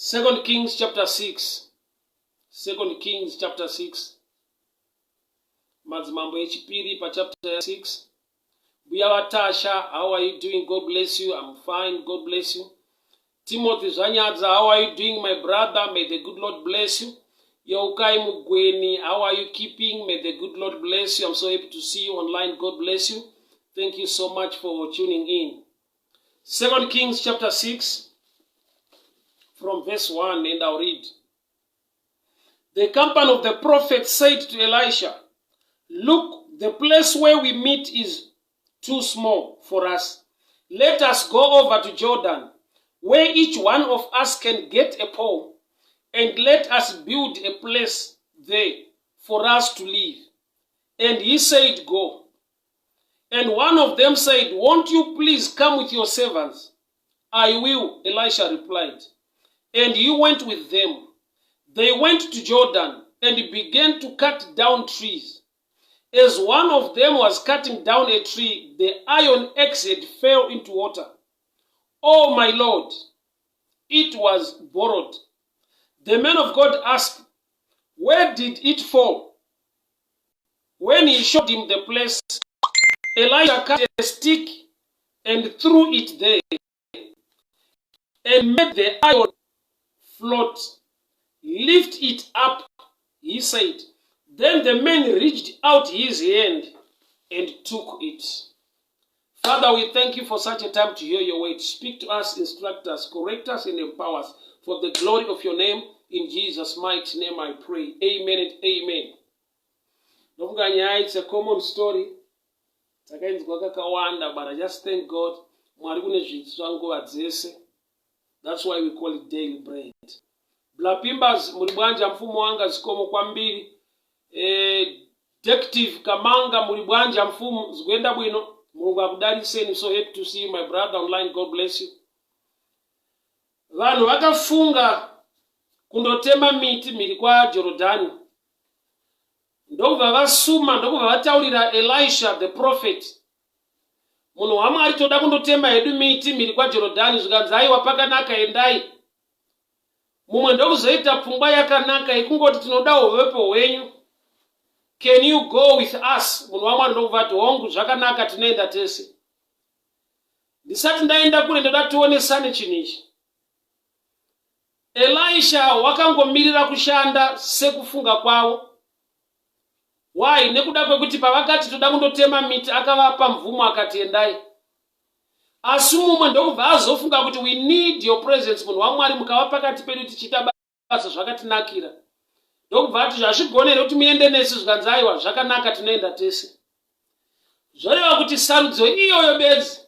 Second Kings chapter 6. Second Kings chapter 6. Madzimambo echipiri pachapter 6. Mbuya vaTasha, how are you doing? God bless you. I'm fine. God bless you. Timothy Zvanyadza, how are you doing, my brother? May the good Lord bless you. Yeukai Mugweni, how are you keeping? May the good Lord bless you. I'm so happy to see you online. God bless you. Thank you so much for tuning in. Second Kings chapter 6 from verse 1, and I'll read. The company of the prophet said to Elisha, "Look, the place where we meet is too small for us. Let us go over to Jordan, where each one of us can get a pole, and let us build a place there for us to live." And he said, "Go." And one of them said, "Won't you please come with your servants?" "I will," Elisha replied. And he went with them. They went to Jordan and began to cut down trees. As one of them was cutting down a tree, the iron axe head fell into water. "Oh, my lord, it was borrowed." The man of God asked, "Where did it fall?" When he showed him the place, Elijah cut a stick and threw it there and made the iron float. "Lift it up," he said. Then the man reached out his hand and took it. Father, we thank you for such a time to hear your word. Speak to us, instruct us, correct us, and empower us for the glory of your name. In Jesus' mighty name I pray. Amen and amen. Ndofunga nyaya, it's a common story, takainzwa kakawanda, but I just thank God. Mwari kune zvitsva nguva dzese. That's why we call it Daily Bread. Blapimbas, muri bwanji mfumu wanga? Zikomo kwambiri. Detective Kamanga, muri bwanji mfumu? Zikuenda bwino, Mulungu akudaliseni. So happy to see you, my brother, online. God bless you. Vanhu vakafunga kundotema miti mhiri kwaJorodhani, ndokubva vasuma, ndokubva vataurira Elisha the prophet, "Munhu waMwari, toda kundotema hedu miti mhiri kwaJorodhani." Zvikanzi, "Aiwa, pakanaka, endai." Mumwe ndokuzoita pfungwa yakanaka yekungoti, "Tinoda uvepo hwenyu. Can you go with us?" Munhu waMwari ndokubva ati, "Hongu, zvakanaka, tinoenda tese." Ndisati ndaenda kure, ndoda tionesane chinhu ichi. Elisha wakangomirira kushanda sekufunga kwavo. Why? Nekuda kwekuti pavakati toda kundotema miti, akavapa mvumo, akati, "Endai." Asi mumwe ndokubva azofunga kuti, "We need your presence, munhu waMwari. Mukava pakati pedu tichiita basa, zvakatinakira." Ndokubva ati, "Zvazvigonere kuti muende nesu?" Zvikanzi, "Aiwa, zvakanaka, tinoenda tese." Zvoreva kuti sarudzo iyoyo bedzi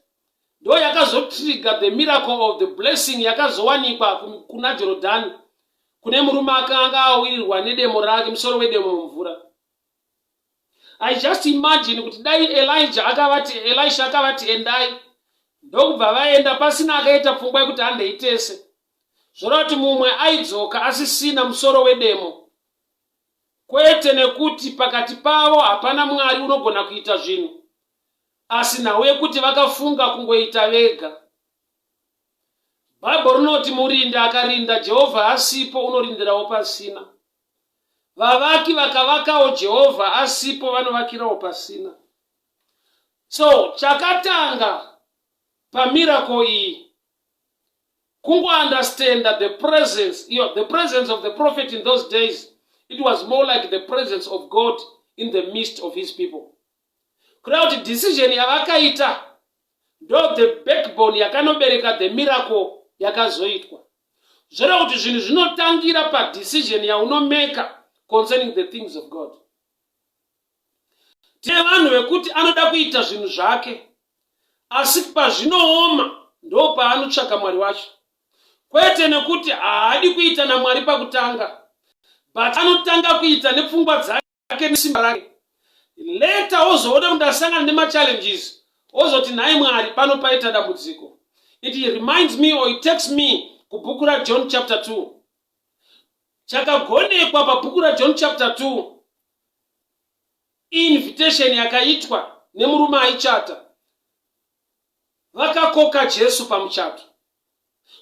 ndo yakazotrigger the miracle of the blessing yakazowanikwa kuna Jorodhani, kune murume akanga awirirwa nedemo rake, musoro wedemo mumvura. I just imagine kuti dai Elijah akavati, Elisha akavati, "Endai," ndokubva vaenda pasina akaita pfungwa yekuti handei tese, zvoreva kuti mumwe aidzoka asisina musoro wedemo. Kwete nekuti pakati pavo hapana Mwari unogona kuita zvinhu, asi nhau yekuti vakafunga kungoita vega. Bhaibheri rinoti murindi akarinda Jehovha asipo, unorindirawo pasina. Vavaki vakavakawo Jehovha asipo, vanovakirawo pasina. So chakatanga pamiracle iyi kungounderstanda the presence iyo, the presence of the prophet. In those days it was more like the presence of God in the midst of his people. Kureva kuti decision yavakaita ndo the backbone yakanobereka the miracle yakazoitwa. Zvoreva kuti zvinhu zvinotangira padecision yaunomeka concerning the things of God. Tine vanhu vekuti anoda kuita zvinhu zvake, asi pazvinooma ndo paanotsvaka Mwari wacho. Kwete nekuti haadi kuita naMwari pakutanga, but anotanga kuita nepfungwa dzake nesimba rake. Later ozoona kuti ndasangana nemachallenges, ozoti, "Nhai Mwari, pano paita dambudziko." It reminds me or it takes me kubhuku raJohn chapter 2. Chakagonekwa pabhuku raJohn chapter 2, invitation yakaitwa nemurume aichata. Vakakoka Jesu pamuchato.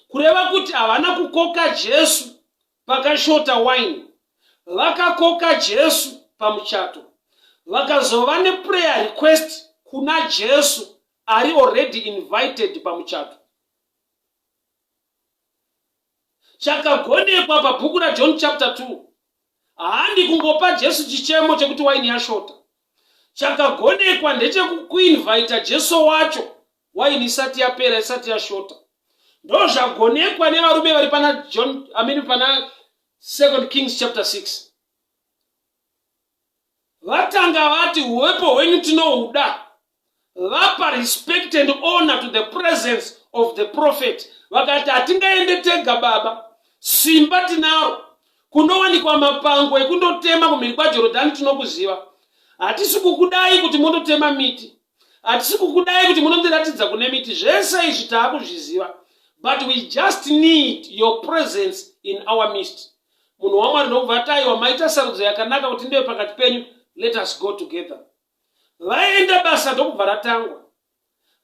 Kureva kuti havana kukoka Jesu pakashota waini, vakakoka Jesu pamuchato, vakazova neprayer request kuna Jesu ari already invited pamuchato. Chakagonekwa pabhuku raJohn chapter 2 handi kungopa Jesu chichemo chekuti waini yashota. Chakagonekwa ndechekuinvita Jesu wacho waini isati yapera, isati yashota. Ndozvagonekwa nevarume vari pana John, I mean pana Second Kings chapter 6. Vatanga vati huwepo hwenyu tinohuda, vapa respect and honor to the presence of the prophet, vakati hatingaende tega baba, simba tinaro, kunowanikwa mapango ekundotema kumhiri kwaJorodhani tinokuziva, hatisi kukudai kuti mundotema miti, hatisi kukudai kuti munondiratidza kune miti, zvese izvi taakuzviziva, but we just need your presence in our midst. Munhu waMwari ndokubva ati aiwa, maita sarudzo yakanaka kuti ndive pakati penyu, let us go together. Vaenda, basa ndokubva ratangwa.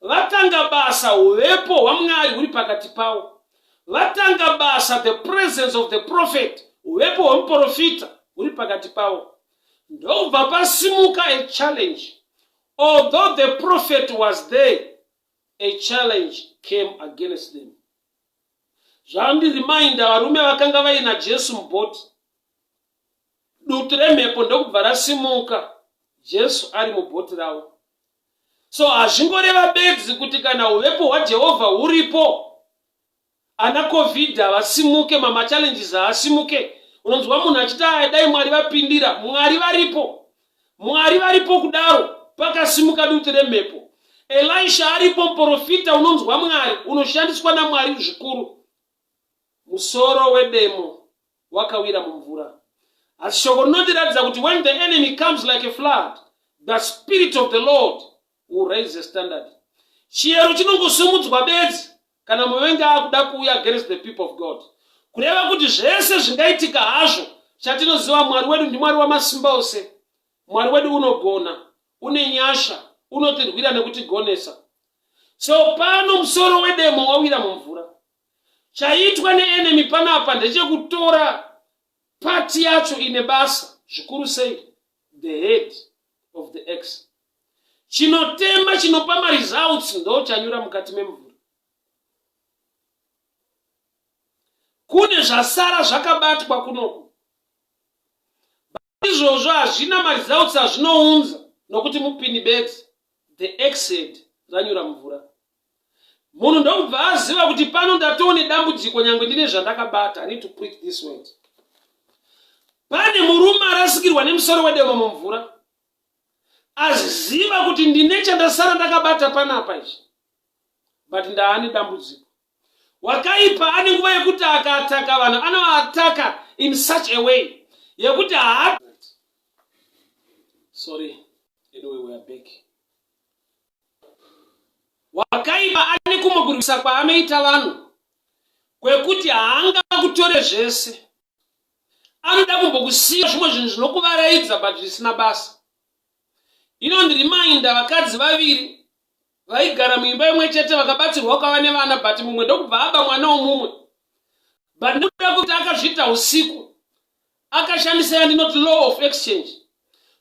Vatanga basa, huvepo hwaMwari huri pakati pavo. Vatanga basa, the presence of the prophet, huvepo hwemuprofita huri pakati pavo. Ndokubva pasimuka a challenge. Although the prophet was there, a challenge came against them. Zvandireminder varume vakanga vaina Jesu mubhoti. Dutu remhepo ndokubva rasimuka, Jesu ari mubhoti ravo. So hazvingoreva bedzi kuti kana huvepo hwaJehovha huripo, ana COVID havasimuke, mamachallenges haasimuke. Unonzwa munhu achiti aya dai Mwari vapindira. Mwari varipo, Mwari varipo kudaro pakasimuka dutu remhepo. Elisha aripo, muprofita unonzwa Mwari, unoshandiswa naMwari zvikuru. Musoro wedemo wakawira mumvura. Asi shoko rinondiratidza kuti when the enemy comes like a flood, the spirit of the Lord will raise the standard. Chiyero chinongosimudzwa bedzi kana muvengi akuda kuuya against the people of God. Kureva kuti zvese zvingaitika hazvo, chatinoziva, Mwari wedu ndiMwari wamasimba ose. Mwari wedu unogona, une nyasha, unotirwira nekutigonesa. So pano musoro wedemo wawira mumvura. Chaitwa neenemy panapa ndechekutora part yacho ine basa zvikuru sei, the head of the axe. Chinotema, chinopa maresults, ndo chanyura mukati memvura. Kune zvasara zvakabatwa kunoku, izvozvo hazvina maresults azvinounza nokuti mupini bedzi, the axe head ranyura mvura. Munhu ndokubva aziva kuti pano ndatoone dambudziko nyange ndine zvandakabata. I need to preach this word. Pane murume arasikirwa nemusoro wedemo mumvura, aziva kuti ndine chandasara ndakabata panapa ichi, but ndaane dambudziko. Wakaipa ane nguva yekuti akaataka vanhu, anoataka in such a way yekuti haa, sorry, anyway, we are back. Wakaipa ane kumwe kurwisa kwaanoita vanhu kwekuti haangakutore zvese, anoda kumbokusiya zvimwe zvinhu zvinokuvaraidza but zvisina basa. Inondireminder vakadzi vaviri vaigara muimba imwe chete, vakabatsirwa ukava nevana, but mumwe ndokubva aba mwana womumwe, but nekuda kwekuti akazviita usiku, akashandisa yandinoti law of exchange,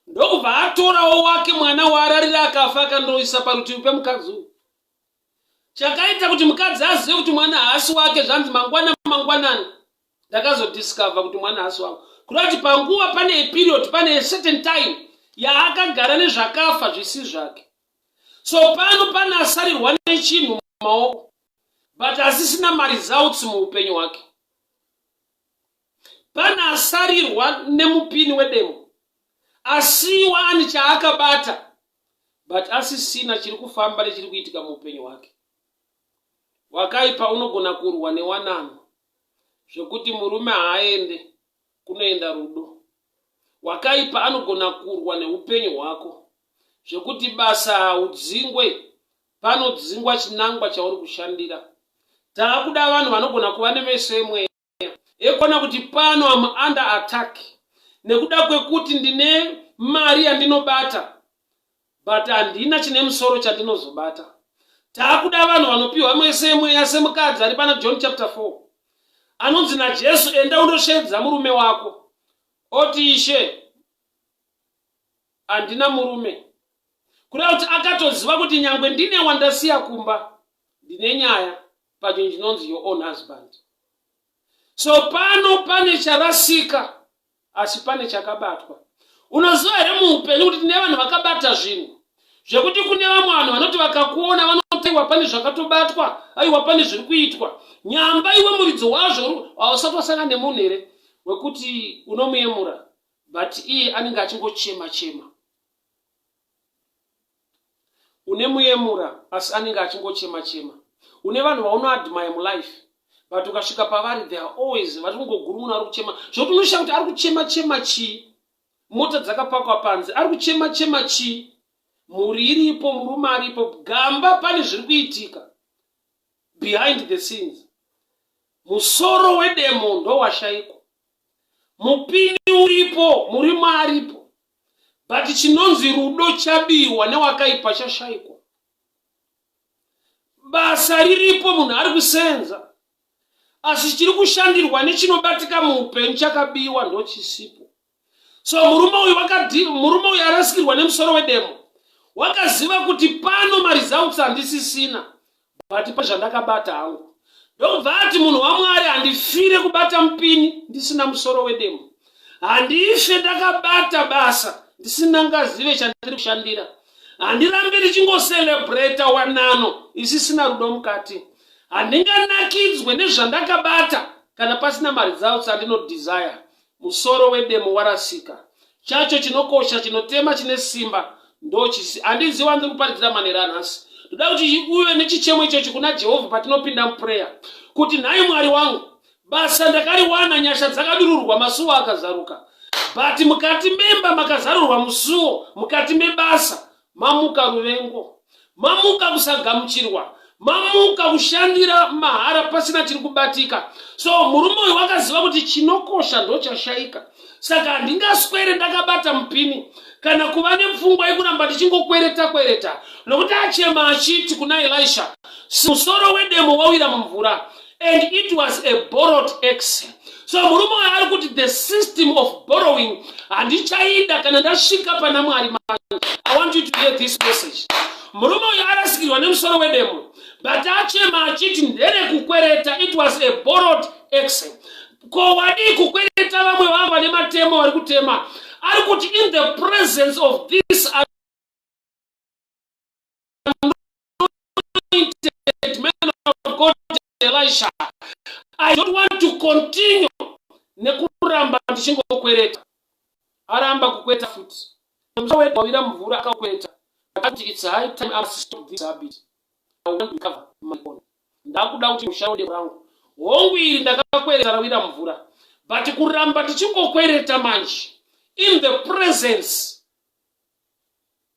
ndokubva atorawo wake mwana waararira akafa, akandoisa parutivi pemukadzi uyu. Chakaita kuti mukadzi azive kuti mwana haasi wake, zvanzi mangwana mangwanani ndakazodiscover kuti mwana haasi wangu. Kureva kuti panguva pane period, pane certain time yaakagara nezvakafa zvisi zvake. So pano pane asarirwa nechinhu mumaoko but asisina maresults muupenyu hwake. Pane asarirwa nemupini wedemo, asiwa ani chaakabata but asisina chiri kufamba nechiri kuitika muupenyu hwake. Wakaipa unogona kurwa newanano zvekuti murume haaende kunoenda rudo. Wakaipa anogona kurwa neupenyu hwako zvekuti basa haudzingwe, panodzingwa chinangwa chauri kushandira. Taakuda vanhu vanogona kuva nemeso emweya ekuona kuti pano am under attack nekuda kwekuti ndine mari yandinobata but handina chine musoro chandinozobata. Taakuda vanhu vanopiwa mwese mweya semukadzi ari pana John chapter 4 anonzi naJesu, enda undosheedza murume wako. Oti, Ishe, handina murume. Kureva kuti akatoziva kuti nyangwe ndine wandasiya kumba, ndine nyaya pachinhu chinonzi your own husband. So pano pane charasika, asi pane chakabatwa. Unoziva here muupenyu kuti tine vanhu vakabata zvinhu zvekuti kune vamwe vanhu vanoti vakakuona vanoti aiwa pane zvakatobatwa, aiwa pane zviri kuitwa. Nyamba iwe muridzi wazvo hausati wasangana nemunhu here wekuti unomuyemura but iye anenge achingochema chema. Une muyemura asi anenge achingochema chema. Une vanhu vaunoadmire mulife but ukasvika pavari they are always vari kungogurumuna, vari kuchema zvekuti unoshaya kuti ari kuchema chema chii. Mota dzakapakwa panze, ari kuchema chema chii? Mhuri iripo, murume aripo, gamba pane zviri kuitika behind the scenes. Musoro wedemo ndowashaikwa. Mupini uripo, murimo aripo, but chinonzi rudo chabiwa newakaipa, chashaikwa. Basa riripo, munhu ari kusenza, asi chiri kushandirwa nechinobatika muupenyu chakabiwa, ndochisipo. So murume uyu wakadi, murume uyu arasikirwa nemusoro wedemo wakaziva kuti pano maresults handisisina, but pazvandakabata hangu. Ndokubva ati, munhu waMwari, handifire kubata mupini ndisina musoro wedemo. Handife ndakabata basa ndisina ngazive chandiri kushandira. Handirambe ndichingocelebrata wanano isisina rudo mukati. Handinganakidzwe nezvandakabata kana pasina maresults andinodesire. Musoro wedemo warasika. Chacho chinokosha, chinotema, chine simba ndochisi. Handiziva wandiri kuparidzira manheru anhasi. Ndoda kuti uve nechichemo ichochi kuna Jehovha patinopinda muprayer, kuti nhai Mwari wangu, basa ndakariwana, nyasha dzakadururwa, masuwo akazaruka, but mukati memba makazarurwa musuwo, mukati mebasa mamuka ruvengo, mamuka kusagamuchirwa, mamuka kushandira mahara pasina chiri kubatika. So murume uyu wakaziva kuti chinokosha ndochashaika, saka handingaswere ndakabata mupini kana kuva nepfungwa yekuramba ndichingokwereta kwereta, nokuti achema achiti kuna Elisha, musoro wedemo wawira mumvura, and it was a borrowed axe. So murume uyu ari kuti the system of borrowing handichaida kana ndasvika pana Mwari manje. I want you to hear this message. Murume uyu arasikirwa nemusoro wedemo, but achema achiti nderekukwereta, it was a borrowed axe. Ko wadii kukwereta vamwe vangu vane matemo vari kutema? Ari kuti in the presence of this anointed man of God Elisha, I don't want to continue nekuramba ndichingokwereta. Aramba kukwereta futi. Musoro wedu wawira mumvura, akakwereta. Akati it's high time I must stop this habit. I want to recover my own. Ndakuda kuti mushande rangu. Hongu, iri ndakakwereta rawira mumvura, but kuramba tichingokwereta manje in the presence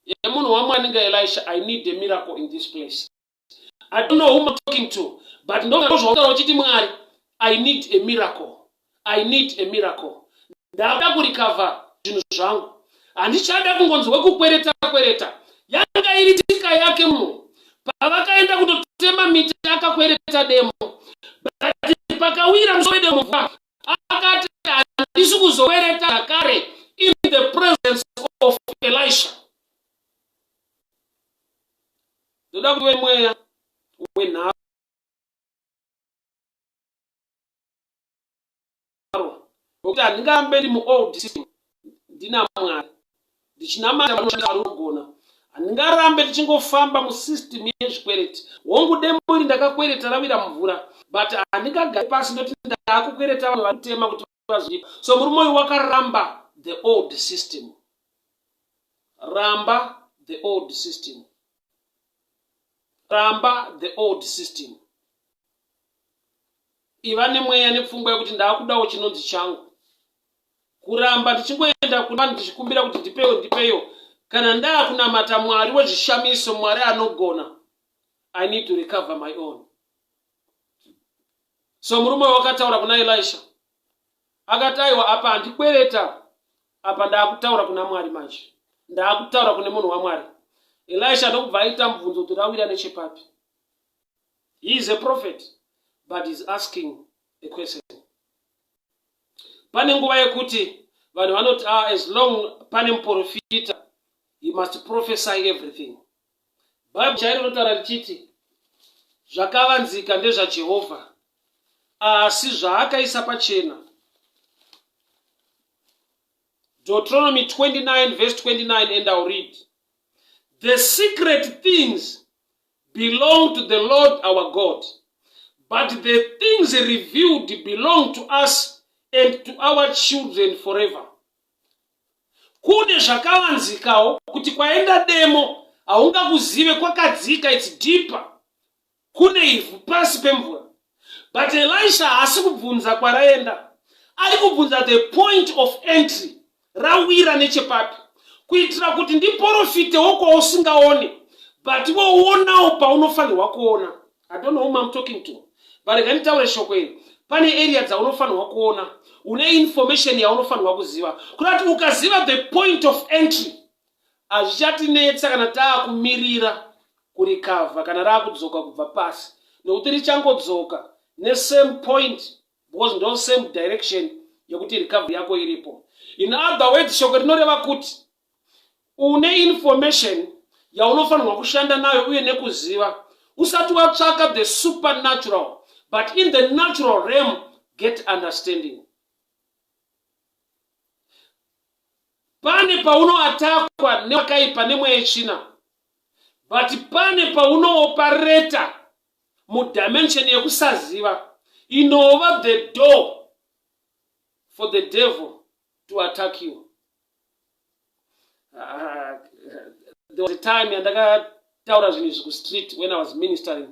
yemunhu waMwari anenge Elisha, I need a miracle in this place. I don't know whom I'm talking to, but ndozvautaura uchiti, Mwari, I need a miracle, I need a miracle. Ndakuda kurecover zvinhu zvangu. Handichada kungonzi wekukwereta kwereta. Yanga iri tsika yake munhu. Pavakaenda kundotema miti akakwereta demo, but pakawira musoro wedemo mvura, akati handisi kuzokwereta zvakare in the presence of Elisha. Ndoda kuti wemweya wenharo, nokuti handingarambe ndi muold system ndina Mwari ndichinamata vanogona. Handingarambe tichingofamba musystem yezvikwereti. Hongu, demo iri ndakakwereta rawira mumvura, but handingagari pasi ndoti ndaakukwereta vamwe vari kutema kuti vazondipa. So murume uyu wakaramba the old system. Ramba the old system, ramba the old system. Iva nemweya nepfungwa yekuti ndaakudawo chinonzi changu. Kuramba ndichingoenda kuna vanhu ndichikumbira kuti ndipewo, ndipeyo, kana ndaakunamata Mwari wezvishamiso, Mwari anogona, I need to recover my own. So murume wakataura kuna Elisha akati, aiwa, apa handikwereta apa, ndaakutaura kuna Mwari manje, ndaakutaura kune munhu waMwari. Elisha ndokubva aita mubvunzo kuti rawira nechepapi. He is a prophet but is asking a question. Pane nguva yekuti vanhu vanoti ah, as long pane muprofita he must prophesy everything. Bible chairo rinotaura richiti zvakavanzika ndezvaJehovha asi zvaakaisa pachena. Deuteronomy 29 verse 29 and I'll read. The secret things belong to the Lord our God, but the things revealed belong to us and to our children forever. Kune zvakavanzikawo kuti kwaenda demo haungakuzive kwakadzika, it's deeper. Kune ivhu pasi pemvura. But Elisha haasi kubvunza kwaraenda, ari kubvunza the point of entry, rawira nechepapi, kuitira kuti ndiporofitewo kwausingaone, but woonawo paunofanirwa kuona. I don't know whom I'm talking to, but rega nditaure shoko iri. Pane area dzaunofanirwa kuona, une information yaunofanirwa kuziva, kuda kuti ukaziva the point of entry Hazvichatinetsa kana taakumirira kurikavha kana raakudzoka kubva pasi nekuti richangodzoka nesame point because ndo same direction yekuti recovery yako iripo. In other words, shoko rinoreva kuti une information yaunofanirwa kushanda nayo uye nekuziva usati watsvaka the supernatural but in the natural realm get understanding. Pane paunoatakwa newakaipa nemweya yetsvina but pane paunoopareta mudimension yekusaziva inova the door for the devil to attack you. There was a time yandakataura zvinhu izvi kustreet when I was ministering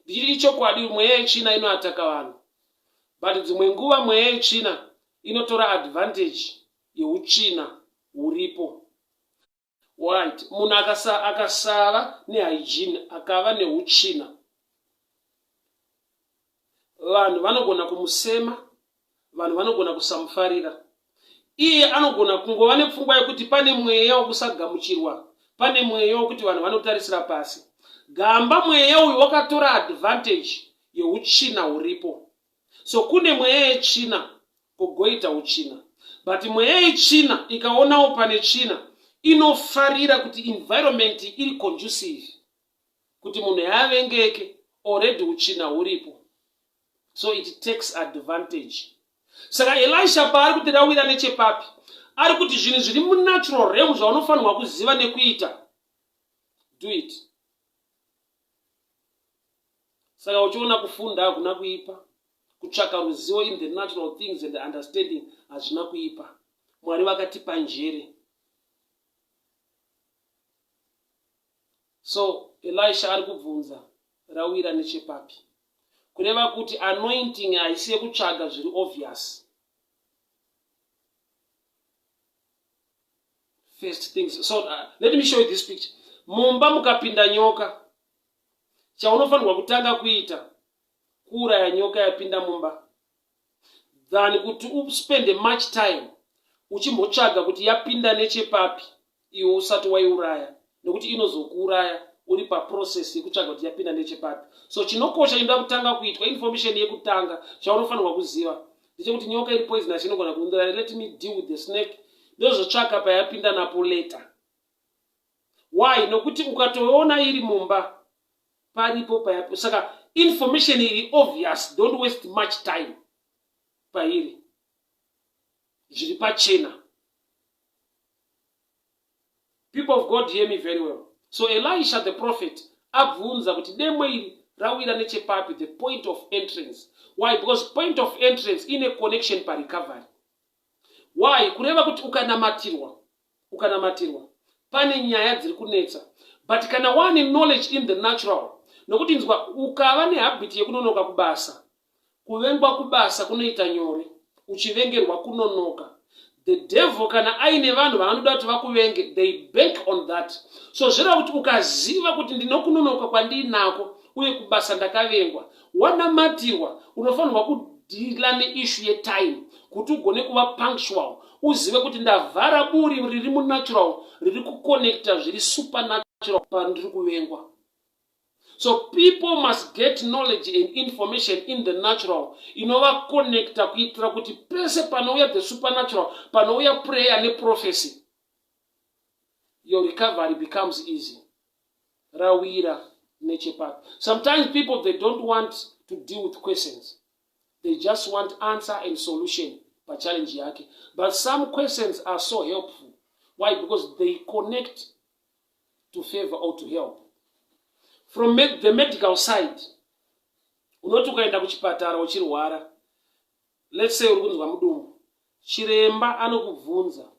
ndichiti ichokwadi mweya yetsvina inoataka vanhu but dzimwe nguva mweya yetsvina inotora advantage yeutsvina huripo. Right. Munhu akasa, akasava nehygiene akava neutsvina, vanhu vanogona kumusema, vanhu vanogona kusamufarira. Iye anogona kungova nepfungwa yekuti pane mweya wokusagamuchirwa, pane mweya wokuti vanhu vanotarisira pasi. Gamba mweya uyu wakatora advantage yeutsvina huripo. So kune mweya yetsvina kugoita utsvina but mweya yetsvina ikaonawo pane tsvina inofarira kuti environment iri conducive kuti munhu yaavengeke already utsvina huripo so it takes advantage. Saka Elisha paari kuti rawira nechepapi ari kuti zvinhu zviri munatural realm zvaunofanirwa kuziva nekuita do it. Saka uchiona kufunda hakuna kuipa, kutsvaka ruzivo in the natural things and understanding hazvina kuipa. Mwari vakatipa njere. So Elisha ari kubvunza rawira nechepapi, kureva kuti anointing haisi yekutsvaga zviri obvious. First things. So let me show you this picture. Mumba mukapinda nyoka, chaunofanirwa kutanga kuita kuuraya nyoka yapinda mumba than kuti uspende much time uchimbotsvaga kuti yapinda nechepapi iwe usati waiuraya, nekuti inozokuuraya uri paprocess yekutsvaga kuti yapinda nechepapi. So chinokosha chinoda kutanga kuitwa, information yekutanga chaunofanirwa kuziva ndechekuti nyoka iri poisonous inogona kuundira. Let me deal with the snake, ndozotsvaka payapinda napo later. Why? Nokuti ukatoona iri mumba paripo paya, saka information iri obvious, don't waste much time pairi, zviri pachena. People of God, hear me very well. So Elisha the prophet abvunza kuti demo iri rawira nechepapi, the point of entrance. Why? Because point of entrance ine connection parecovery. Why? Kureva kuti ukanamatirwa, ukanamatirwa pane nyaya dziri kunetsa, but kana wane knowledge in the natural, nokuti nzwa, ukava nehabit yekunonoka kubasa, kuvengwa kubasa kunoita nyore, uchivengerwa kunonoka. The devil kana aine vanhu vaanoda kuti vakuvenge, they bank on that. So zvireva kuti ukaziva kuti ndinokunonoka kwandiinako uye kubasa ndakavengwa, wanamatirwa, unofanirwa kudhila neissue yetime kuti ugone kuva punctual, uzive kuti ndavhara buri riri munatural riri kuconnecta zviri supernatural pandiri kuvengwa. So people must get knowledge and information in the natural inovaconnecta, kuitira kuti pese panouya the supernatural, panouya prayer neprophecy, your recovery becomes easy. Rawira nechepapi? Sometimes people, they don't want to deal with questions. They just want answer and solution pachallenge yake. But some questions are so helpful. Why? Because they connect to favor or to help. From the medical side, unoti ukaenda kuchipatara uchirwara, let's say uri kunzwa mudumbu, chiremba anokubvunza.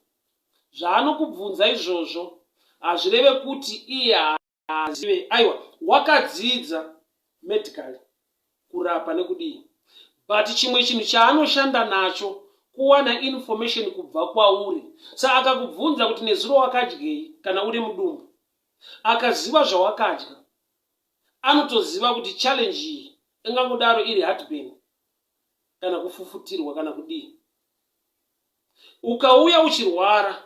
Zvaanokubvunza izvozvo hazvireve kuti iye haazive. Aiwa, wakadzidza medically kurapa nekudii, but chimwe chinhu chaanoshanda nacho kuwana information kubva kwauri. Saka akakubvunza kuti nezuro wakadyei, kana uri mudumbu, akaziva zvawakadya, anotoziva kuti challenge iyi ingangodaro iri heartburn kana kufufutirwa kana kudii. Ukauya uchirwara,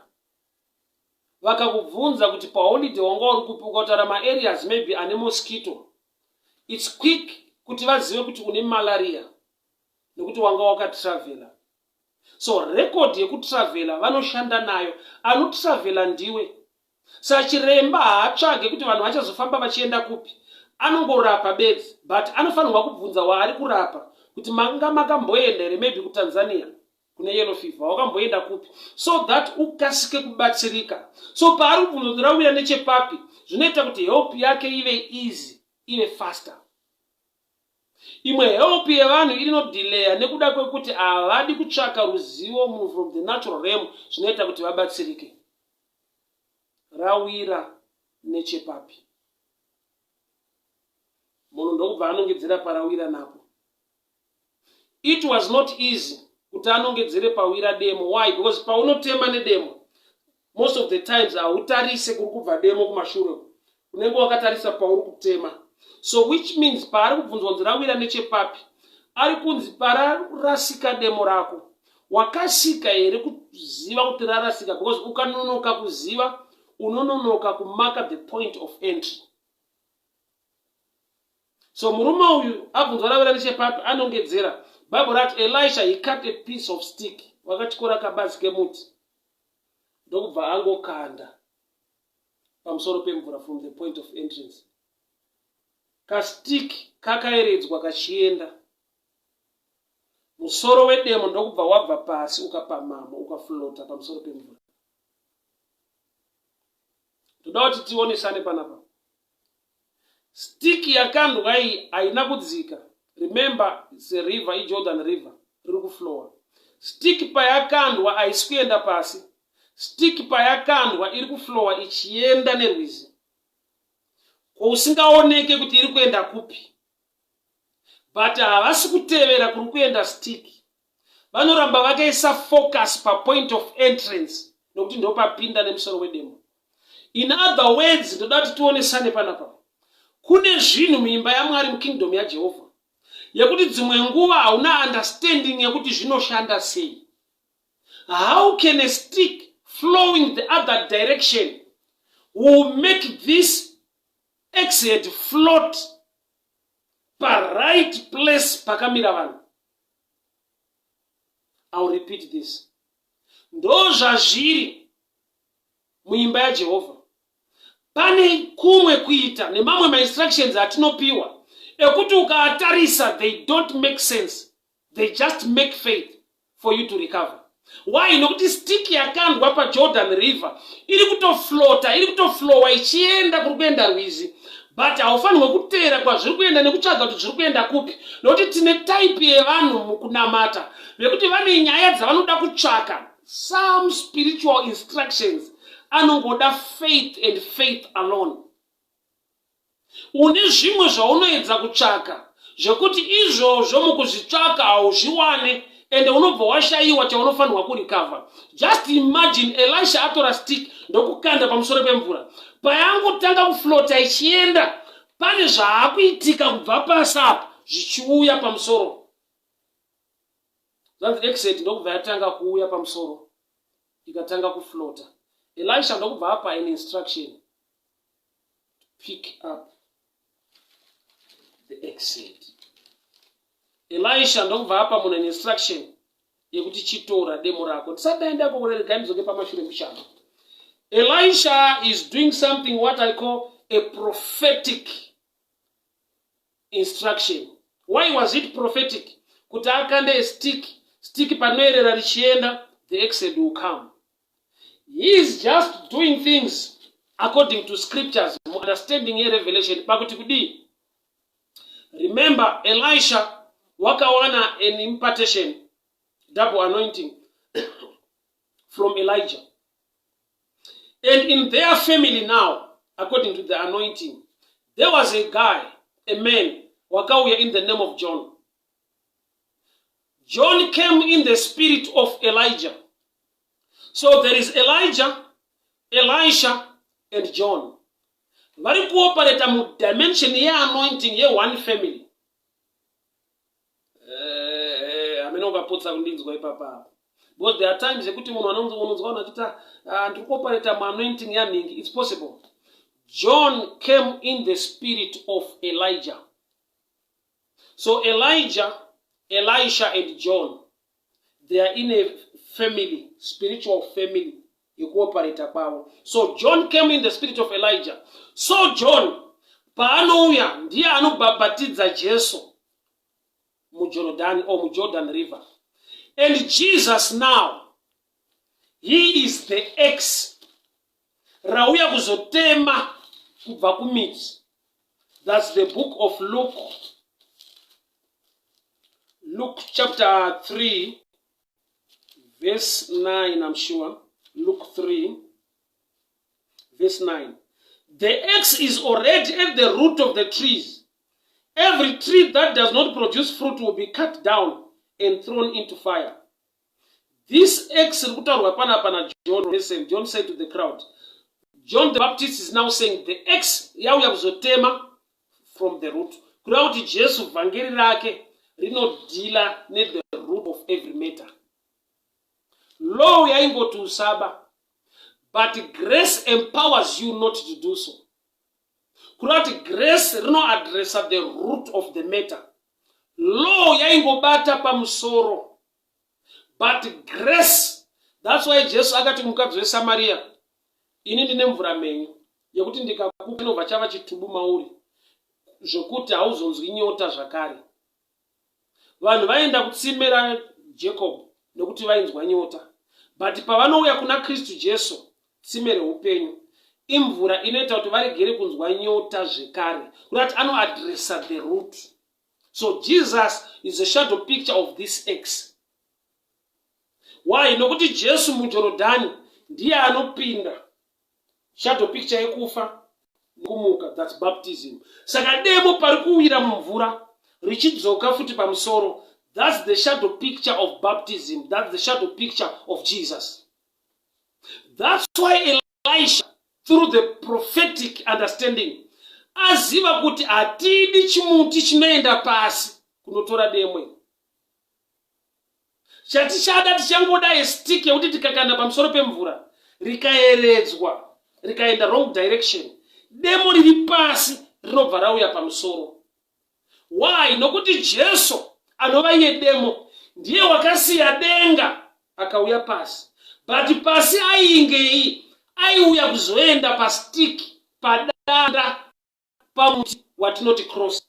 vakakubvunza kuti paholiday wanga uri kupi, ukataura maareas maybe ane mosquito, it's quick kuti vazive kuti une malaria nekuti wanga wakatravhela. So record yekutravhela vanoshanda nayo. Anotravhela ndiwe. Sachiremba haatsvage kuti vanhu vachazofamba vachienda kupi. Anongorapa bedzi, but anofanirwa kubvunza waari kurapa kuti manga makamboenda here maybe kuTanzania kune yellow fever, wakamboenda kupi, so that ukasike kubatsirika. So paari kubvunza kuti rawira nechepapi, zvinoita kuti help yake ive easy, ive faster. Imwe help yevanhu inodhileya nekuda kwekuti havadi kutsvaka ruzivo from the natural realm zvinoita kuti vabatsirike. Rawira nechepapi? Munhu ndokubva anongedzera parawira napo. It was not easy kuti anongedzere pawira demo. Why? Because paunotema nedemo, most of the times hautarise kuri kubva demo kumashure, unenge wakatarisa pauri kutema. So which means paari kubvunzwa kunzi rawira nechepapi, ari kunzi pararasika demo rako, wakasika here kuziva kuti rarasika? Because ukanonoka kuziva, unononoka kumaka the point of entry. So murume uyu abvunzwa rawira nechepapi, anongedzera. Bible rati Elisha, he cut a piece of stick, wakatyora kabazi kemuti, ndokubva angokanda pamusoro pemvura from the point of entrance. Kastick kakayeredzwa kachienda, musoro wedemo ndokubva wabva pasi, ukapamhama, ukaflota pamusoro pemvura. Toda kuti tionesane panapa. Stick yakandwa iyi haina kudzika. Remember, it's a river, iJordan River riri kuflowa. Stick payakandwa haisi kuenda pasi. Stick payakandwa iri kuflowa ichienda nerwizi kwausingaoneke kuti iri kuenda kupi, but havasi kutevera kuri kuenda stick. Vanoramba vakaisa focus papoint of entrance nokuti ndopapinda nemusoro wedemo. In other words, ndoda kuti tionesane panapa. Kune zvinhu muimba yaMwari, mukingdom yaJehovha, yekuti dzimwe nguva hauna understanding yekuti zvinoshanda sei. How can a stick flowing the other direction will make this axe float paright place pakamira vanhu? I will repeat this. Ndo zvazviri muimba yaJehovha. Pane kumwe kuita nemamwe mainstructions atinopiwa ekuti ukaatarisa, they don't make sense. They just make faith for you to recover. Why? Nokuti stick yakandwa paJordan River iri kutoflota, iri kutoflowa ichienda kuri kuenda rwizi, but haufanirwe kuteera kwazviri kuenda nekutsvaga kuti zviri kuenda kupi, nokuti tine type yevanhu mukunamata vekuti vane nyaya dzavanoda kutsvaka. Some spiritual instructions anongoda faith and faith alone. Une zvimwe zvaunoedza kutsvaka zvekuti izvozvo mukuzvitsvaka hauzviwane, ende unobva washayiwa chaunofanirwa kurecover. Just imagine Elisha atora stick ndokukanda pamusoro pemvura. Payangotanga kuflota ichienda, pane zvaakuitika kubva pasi apa zvichiuya pamusoro. Zvanzi axe ndokubva yatanga kuuya pamusoro, ikatanga kuflota. Elisha ndokubva apa an instruction, pick up. The axe head. Elisha ndokubva apa munhu an instruction yekuti chitora demo rako. Ndisati ndaendako kure, regai ndidzoke pamashure mushando. Elisha is doing something what I call a prophetic instruction. Why was it prophetic? Kuti akande a stick, stick panoerera richienda, the axe head will come. He is just doing things according to scriptures, understanding yerevelation. Pakuti kudii? Remember, Elisha wakawana an impartation, double anointing from Elijah. And in their family now, according to the anointing, there was a guy, a man, wakauya in the name of John. John came in the spirit of Elijah. So there is Elijah, Elisha, and John. Vari kuoperata mudimension yeanointing yeone family. Hamene ukapotsa kundinzwa ipapa, because there are times yekuti munhu anonzwa vanhu achiti, "Ah, ndiri kuoperata muanointing yanhingi." It's possible. John came in the spirit of Elijah. So Elijah, Elisha and John, they are in a family, spiritual family yekuoperata kwavo. So John came in the spirit of Elijah. So John paanouya, ndiye anobhabhatidza Jesu muJordan or muJordan River. And Jesus now, he is the axe rauya kuzotema kubva kumidzi. That's the book of Luke, Luke chapter 3 verse 9, I'm sure. Luke 3 verse 9. The axe is already at the root of the trees. Every tree that does not produce fruit will be cut down and thrown into fire. This axe iri kutaurwa panapa naJohn. Listen, John said to the crowd, John the Baptist is now saying the axe yauya kuzotema from the root, kureva kuti Jesu, vhangeri rake rinodeala nethe root of every matter. Law yaingoti usaba, but grace empowers you not to do so. Kureva kuti grace rinoadressa the root of the matter. Law yaingobata pamusoro, but grace, that's why Jesu akati mukadzi weSamariya, "Ini ndine mvura menyu yekuti ndikakupa inobva chava chitubu mauri zvokuti hauzonzwi nyota zvakare." Vanhu vaenda kutsime raJacob nekuti vainzwa nyota, but pavanouya kuna Kristu Jesu, tsime reupenyu, imvura inoita kuti varegere kunzwa nyota zvekare, kurati anoadressa the root. So Jesus is a shadow picture of this axe. Why? Nokuti Jesu muJorodhani ndiye anopinda, shadow picture yekufa nekumuka, that's baptism. Saka demo pari kuwira mumvura richidzoka futi pamusoro, that's the shadow picture of baptism, that's the shadow picture of Jesus. That's why Elisha, through the prophetic understanding, aziva kuti hatidi chimuti chinoenda pasi kunotora demwe. Chatichada, tichangoda a stick yekuti tikakanda pamusoro pemvura, rikayeredzwa, rikaenda wrong direction, demo riri pasi rinobva rauya pamusoro. Why? Nokuti Jesu anova iye demo ndiye wakasiya denga akauya pasi. But pasi aingei? Aiuya kuzoenda pastick, padanda, pamuti watinoti cross.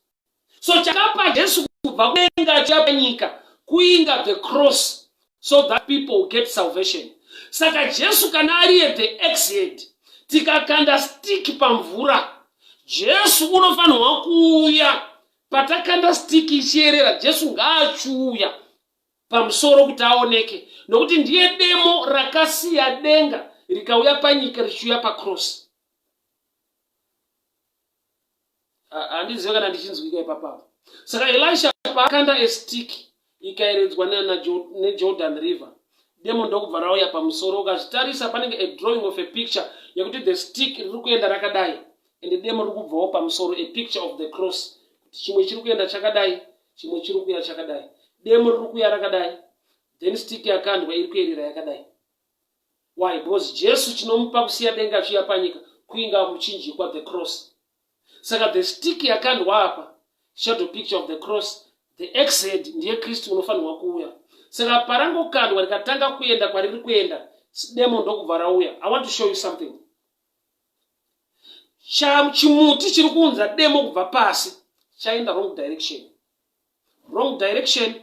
So chakapa Jesu kubva kudenga achiuya panyika kuinga the cross, so that people get salvation. Saka Jesu kana ariye the axe head, tikakanda stick pamvura, Jesu unofanirwa kuuya. Patakanda stick ichiyerera, Jesu ngaachiuya pamusoro kuti aoneke, nokuti ndiye demo rakasiya denga rikauya panyika, richiuya pacross. Handizive kana ndichinzwika ipapapo. Saka Elisha paakanda a stick, ikayeredzwa neJordan River, demo ndokubva rauya pamusoro. Ukazvitarisa, panenge a drawing of a picture yekuti the stick riri kuenda rakadai and demo riri kubvawo pamusoro, a picture of the cross, kuti chimwe chiri kuenda chakadai, chimwe chiri kuuya chakadai. Demo riri kuuya rakadai, then stick yakandwa iri kuyerera yakadai. Why? Because Jesu chinomupa kusiya denga achiuya panyika kuinga muchinjikwa, the cross. Saka the stick yakandwa apa Shadow picture of the cross. The axe head ndiye Kristu unofanirwa kuuya. Saka parangokandwa rikatanga kuenda kwariri kuenda, demo ndokubva rauya. I want to show you something. Chimuti chiri kuunza demo kubva pasi chaenda wrong direction. Wrong direction,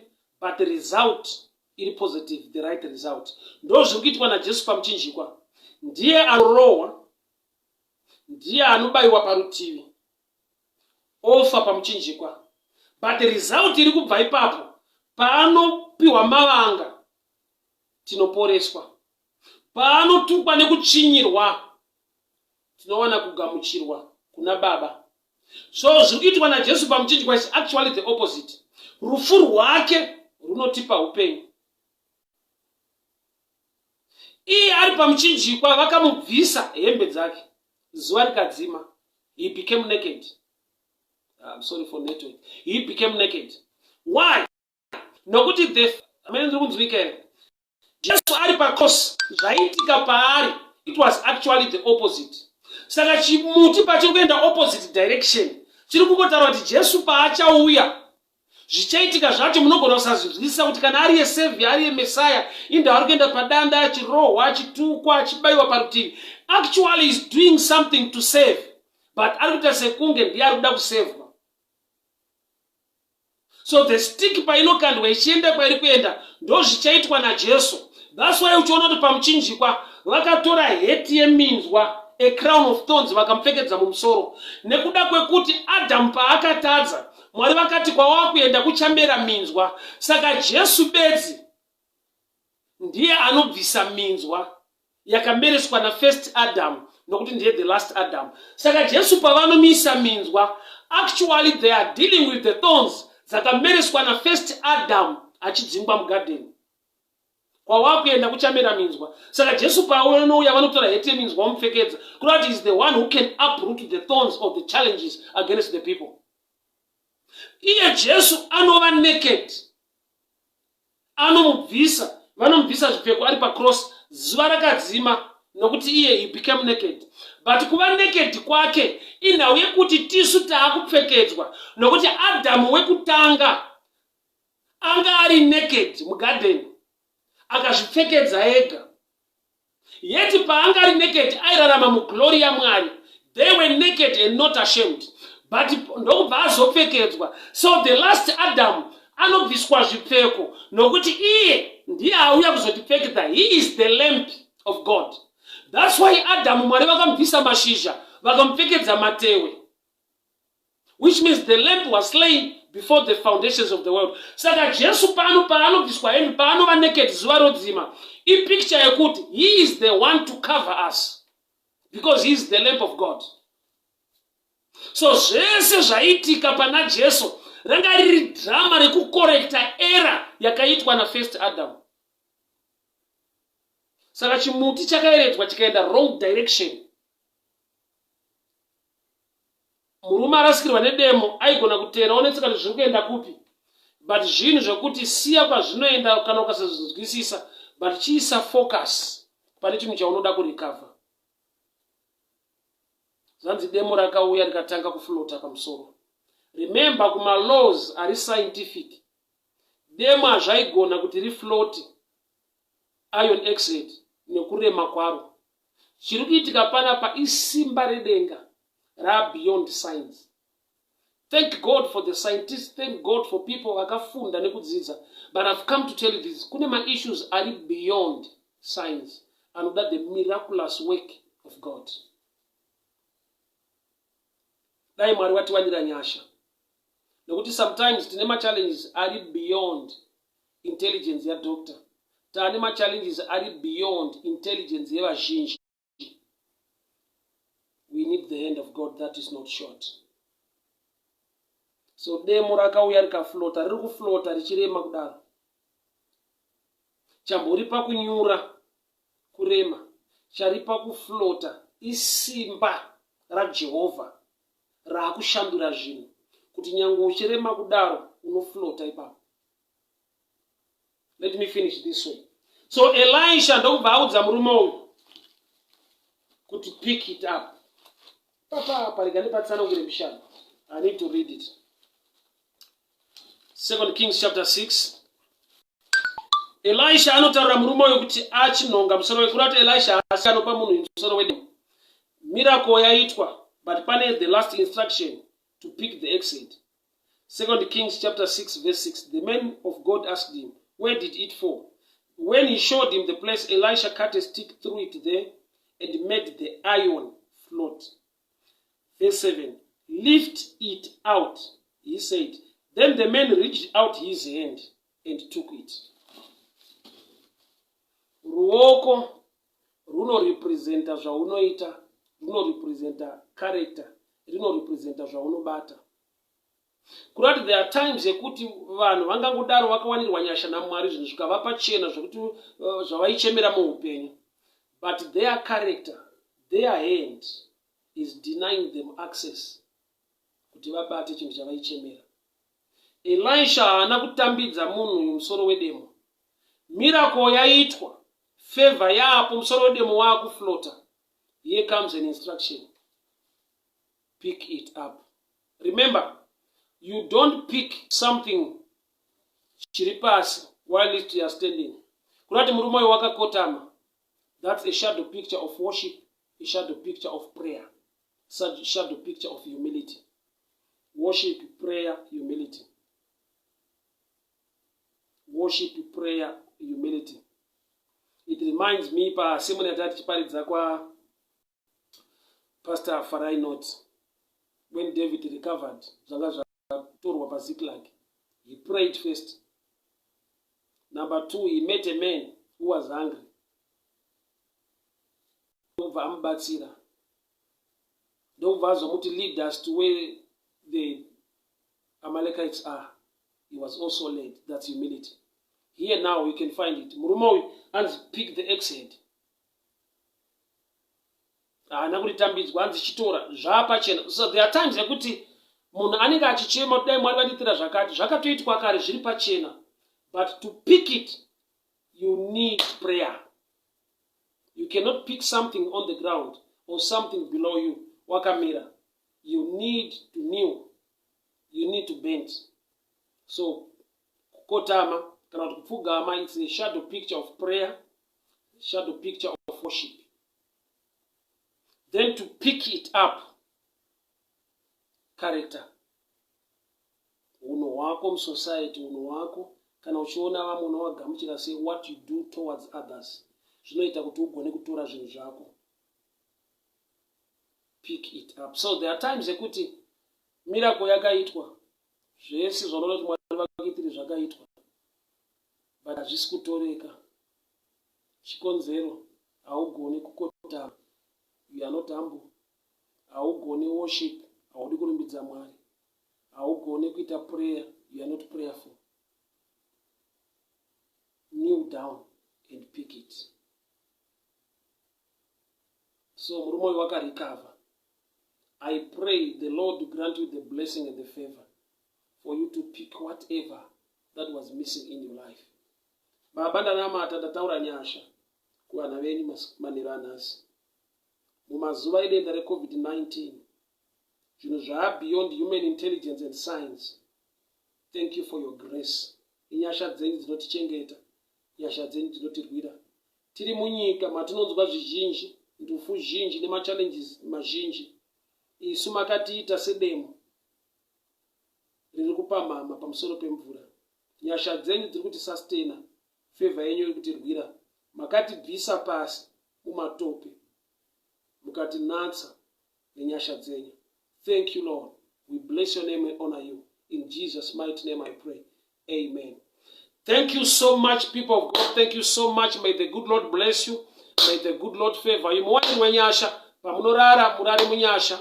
but the result iri positive, the right result. Ndo zviri kuitwa naJesu pamuchinjikwa. Ndiye anorohwa, ndiye anobayiwa parutivi, ofa pamuchinjikwa, but result iri kubva ipapo, paanopiwa mavanga tinoporeswa, paanotukwa nekutsvinyirwa tinowana kugamuchirwa kuna Baba. So zviri kuitwa naJesu pamuchinjikwa is actually the opposite. Rufu rwake runotipa upenyu. Iye ari pamuchinjikwa, vakamubvisa hembe dzake, zuva rikadzima. He became naked. I'm sorry for network. He became naked. Why? Nokuti the amene ndiri kunzwika here? Jesu ari pacross, zvaiitika paari, it was actually the opposite. Saka chimuti pachiri kuenda opposite direction, chiri kungotaura kuti Jesu paachauya, zvichaitika zvacho munogona kusazvinzwisisa, kuti kana ari yesavior, ari yemessiah, inda ari kuenda padanda achirohwa, achitukwa, achibayiwa parutivi. Actually is doing something to save, but ari kuita sekunge ndiye ari kuda kusevhwa. So the stick painokandwa ichienda kwairi kuenda, ndo zvichaitwa naJesu. That's why uchiona kuti pamuchinjikwa vakatora heti yeminzwa, a crown of thorns, vakamupfekedza mumusoro, nekuda kwekuti Adhamu paakatadza, Mwari vakati kwawava kuenda kuchamera minzwa. Saka Jesu bedzi ndiye anobvisa minzwa yakamereswa nafirst Adam, nokuti ndiye the last Adam. Saka Jesu pavanomisa minzwa, actually they are dealing with the thorns dzakamereswa nafirst Adam achidzingwa mugadheni. Kwawakuenda kuchamera minzwa. Saka Jesu paanouya, vanotora heti yeminzwa vamupfekedza, kureva kuti is the one who can uproot the thorns of the challenges against the people. Iye Jesu anova naked, anomubvisa, vanomubvisa zvipfeko ari pacross. Zuva rakadzima nokuti iye he became naked. But kuva naked kwake inhau yekuti tisu taakupfekedzwa, nokuti Adhamu wekutanga anga ari naked mugadheni, akazvipfekedza ega. Yeti paanga ari naked airarama muglory yaMwari. They were naked and not ashamed, but ndokubva azopfekedzwa. So the last Adam anobviswa zvipfeko nokuti iye ndiye auya kuzotipfekedza. He is the lamp of God. That's why Adamu, Mwari vakamubvisa mashizha, vakamupfekedza matewe, which means the lamp was slain before the foundations of the world. Saka Jesu pano paanobviswa hembe, paanova naked, zuva rodzima, ipicture yekuti he is the one to cover us because he is the lamp of God. So zvese zvaitika pana Jesu ranga riri drama rekucorrecta error yakaitwa nafirst Adam. Saka chimuti chakaeredzwa chikaenda wrong direction. Murume arasikirwa nedemo aigona kuteera onetseka kuti zviri kuenda kupi, but zvinhu zvekuti siya kwazvinoenda kana ukasazvinzwisisa, but chiisa focus pane chinhu chaunoda kurecover. Zvanzi demo rakauya rikatanga kuflota pamusoro. Remember, kumalaws ari scientific, demo hazvaigona kuti riflote iron axe head nekurema kwaro. Chiri kuitika panapa isimba redenga rabeyond science. Thank God for the scientists, thank God for people vakafunda nekudzidza, but I've come to tell you this: kune maissues ari beyond science anoda the miraculous work of God. Dai Mwari watiwanira nyasha, nekuti sometimes tine machallenges ari beyond intelligence yadoctor, taane machallenges ari beyond intelligence yevazhinji. We need the hand of God that is not short. So demo rakauya rikaflota, riri kuflota richirema kudaro. Chamboripa kunyura kurema, charipa kuflota isimba raJehovha raakushandura zvinhu kuti nyange uchirema kudaro unoflota ipapo. Let me finish this way. So Elisha ndokubva audza murume uyu kuti pick it up. Papa, parega ndipatsanangure mushando. I need to read it. Second Kings chapter 6. Elisha anotaurira murume uyu kuti achinhonga musoro wekura kuti Elisha haasi anopa munhu musoro wedemo. Miracle yaitwa, but pane the last instruction to pick the axe head. Second Kings chapter 6 verse 6. The man of God asked him, "Where did it fall?" When he showed him the place, Elisha cut a stick through it there and made the iron float. Verse 7. "Lift it out," he said. Then the man reached out his hand and took it. Ruoko runorepresenta zvaunoita, runorepresenta character, rinorepresenta zvaunobata. Kurati there are times yekuti vanhu vangangodaro vakawanirwa nyasha naMwari, zvinhu zvikava pachena zvokuti zvavaichemera muupenyu, but their character, their hand is denying them access kuti vabate chinhu chavaichemera. Elisha haana kutambidza munhu uyu musoro wedemo. Miracle yaitwa, favor yaapo, musoro wedemo waakuflota. Here comes an instruction: pick it up. Remember, you don't pick something chiri pasi while you are standing. Kurati murume uyu wakakotama. That's a shadow picture of worship, a shadow picture of prayer, shadow picture of humility. Worship, prayer, humility. Worship, prayer, humility. It reminds me pasermon yatati tichiparidza kwa Pastor Farai Not, when David recovered zvanga zvatorwa paZiklag. He prayed first. Number two, he met a man who was hungry, ndokubva amubatsira, ndokubva azomuti, "Lead us to where the Amalekites are." He was also led. That's humility. Here now you can find it. Murume uyu anzi, "Pick the axe head." Haana kuritambidzwa, anzi, "Chitora." Zvaapachena. So there are times yekuti munhu anenge achichema kuti dai Mwari vandiitira zvakati, zvakatoitwa kare, zviri pachena, but to pick it you need prayer. You cannot pick something on the ground or something below you wakamira. You need to kneel, you need to bend. So kukotama kana kuti kupfugama, it's a shadow picture of prayer, shadow picture of worship. Then to pick it up, character, unhu hwako musociety, unhu hwako kana uchiona vamwe unovagamuchira sei, what you do towards others zvinoita kuti ugone kutora zvinhu zvako. Pick it up. So there are times ekuti miracle yakaitwa, zvese zvaunoda kuti Mwari vakuitire zvakaitwa, but hazvisi kutoreka. Chikonzero, haugoni kukotama, you are not humble. Haugoni worship, haudi kurumbidza Mwari. Haugoni kuita prayer, you are not prayerful. Kneel down and pick it. So murume uyu wakarecover. I pray the Lord grant you the blessing and the favor for you to pick whatever that was missing in your life. Baba, ndanamata, ndataura nyasha kuvana venyu manheru anhasi. Mumazuva edenda reCOVID-19, zvinhu zvaa beyond human intelligence and science, thank you for your grace. Inyasha dzenyu dzinotichengeta, nyasha dzenyu dzinotirwira. Tiri munyika matinonzwa zvizhinji, ndufu zhinji nemachallenges mazhinji, isu makatiita sedemo riri kupamhama pamusoro pemvura. Nyasha dzenyu dziri kutisustain, favor yenyu iri kutirwira. Makatibvisa pasi mumatope, mukatinatsa nenyasha dzenyu. Thank you, Lord. We bless your name and honor you. In Jesus' mighty name I pray, amen. Thank you so much, people of God. Thank you so much. May the good Lord bless you. May the good Lord favor you. Muwanirwe nyasha pamunorara, murare munyasha.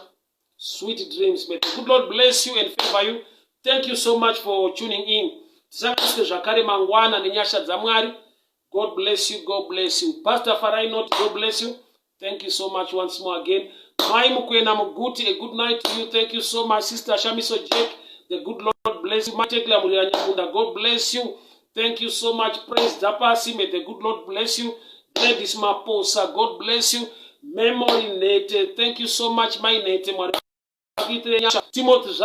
Sweet dreams. May the good Lord bless you and favor you. Thank you so much for tuning in. Tisanganiswe zvakare mangwana nenyasha dzaMwari. God bless you. God bless you. Pastor Farai Not, God bless you. Thank you so much once more again. Mai Mukwena Muguti, a good night to you. Thank you so much. Sister Shamiso Jack, the good Lord bless you. Matekla Murira Nyamunda, God bless you. Thank you so much. Praise Zapasi, may the good Lord bless you. Gladys Maposa, God bless you. Memory Nete, thank you so much, my Nete. Timothy.